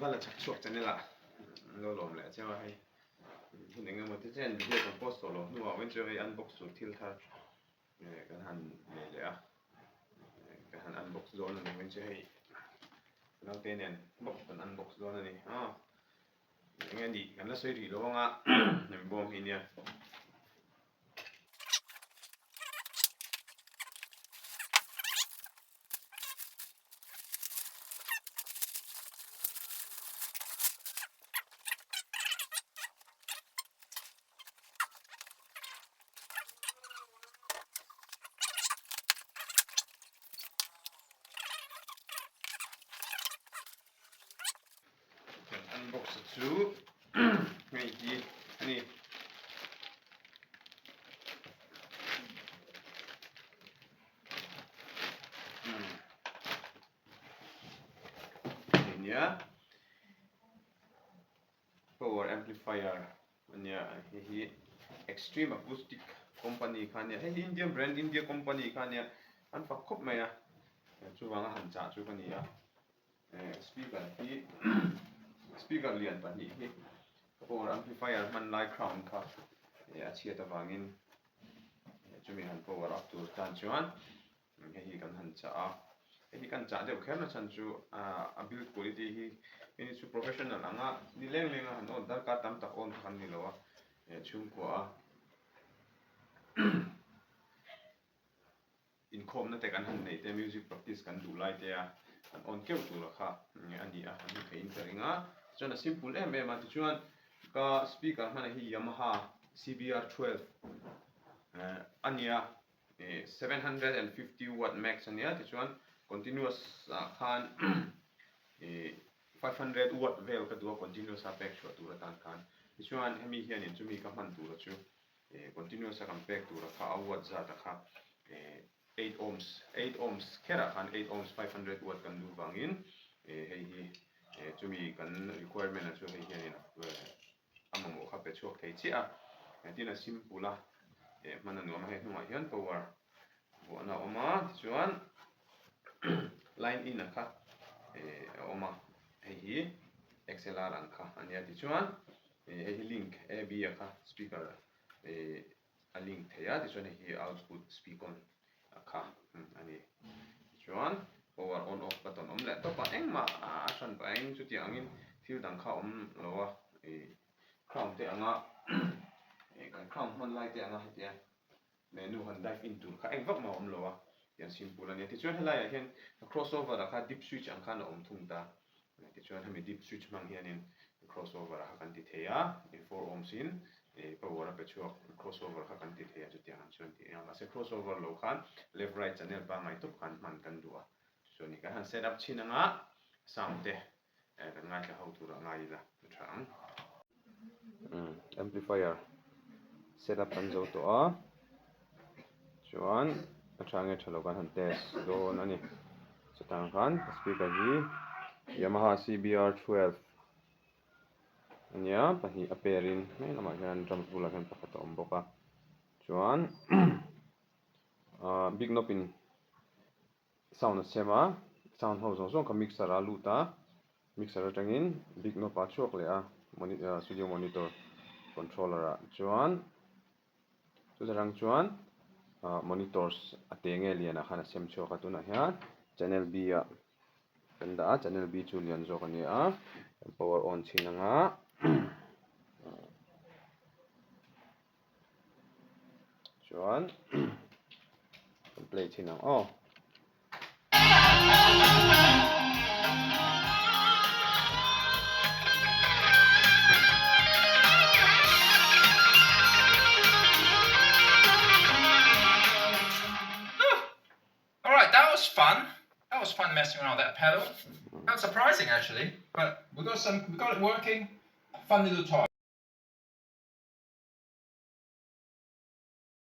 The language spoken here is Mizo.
Vala chhak chhuak channel ah an lo lawm leh cheu a hei hun eng emaw te chen video kan post tawh loh hnuah awm chu hei unbox tur thil thar kan han nei leh a kan han unbox dawn a ni awm chu hei naute nen bawk kan unbox dawn a ni aw eng nge nih kan la sawi rih lo anga hemi bawm hi nia. Kan unbox chu hei hi a ni. Hei nia power amplifier a nia hei hi extreme acoustic company kha a nia hei hi Indian brand India company kha a nia an fak khawp mai a chuvanga han chah chu ka ni a. Speaker hi speaker lian pahnih hi power amplifier hman lai crown kha a chhiat avangin chumi han power up tur tan chuan hei hi kan han chah a hei hi kan chah deuh kher na chhan chu a build quality hi hei chu professional anga ni leng leng a han on darkar tam tak on kha an ni lo a chhungkua a. Inkhawmna te kan han neih te, music practice kan duh lai te a han on keuh tur a kha a ni a, han hmu theiin ka ring a. Tichuan a simple em em a, tichuan ka speaker hmana hi Yamaha CBR 12 a nia, 750 watt max a nia, tichuan continuous ah khan 500 watt vel ka duh a continuous a pek chhuah tur atan khan. Tichuan hemi hianin chumi ka hman tura chu Continuous a kan pek tura kha a watt zat a kha 8 ohms, 8 ohms kherah khan 8 ohms 500 watt kan duh vangin hei hi chumi kan requirement a chu hei hianin a mamawh kha pe chhuak thei chiah a. Tin a simple a, hman a nuam a, hei hnungah hian power vuahna a awm a, tichuan line in a kha a awm a, hei hi XLR ang kha a nia tichuan Hei hi link AB a kha speaker a link thei a tichuan hei hi output speakon a kha a ni. Tichuan power on off button awm leh tawp a engmah a hran pah eng chutiang angin thil dang kha awm lo a crown te anga kan crown hman lai te anga hetia menu han dive in tur kha eng vak mah a awm lo a, tiang simple a nia. Tichuan helaiah hian cross over ah kha dip switch ang khan a awm thung ta. Tichuan hemi dip switch hmang hianin cross over ah kha kan ti thei a, 4 ohms in power a pe chhuak cross over kha kan ti thei a chutiang ang chuan ti a. Mahse cross over lo khan left right channel pangngai tawp khan hman kan duh a. Tichuan kan han set up chhin anga sound te Kan ngaithla ho turah ngai ila a tha ang. Amplifier set up kan zo tawh a, chuan a tha nge tha lo kan han test dawn a ni. Chutah khan speaker hi Yamaha CBR 12 a nia, pahnih a pair in hmel lamah hian drums bulah hian pakhat a awm bawk a, chuan big knob in Sound a siam a, sound ho zawng zawng kha mixer ah a lut a, mixer atangin big knob ah a chhuak leh a, studio monitor controller ah chuan chuta tang chuan monitors a te nge lian ah khan a siam chhuak a, tunah hian channel B ah kan dah a, channel B chu lian zawk a ni a, kan power on chhin ang a. Chuan kan play thin ang aw. Alright, that was fun. That was fun messing around that pedal. Kind of surprising actually, but we got some, we got it working. Fun little toy.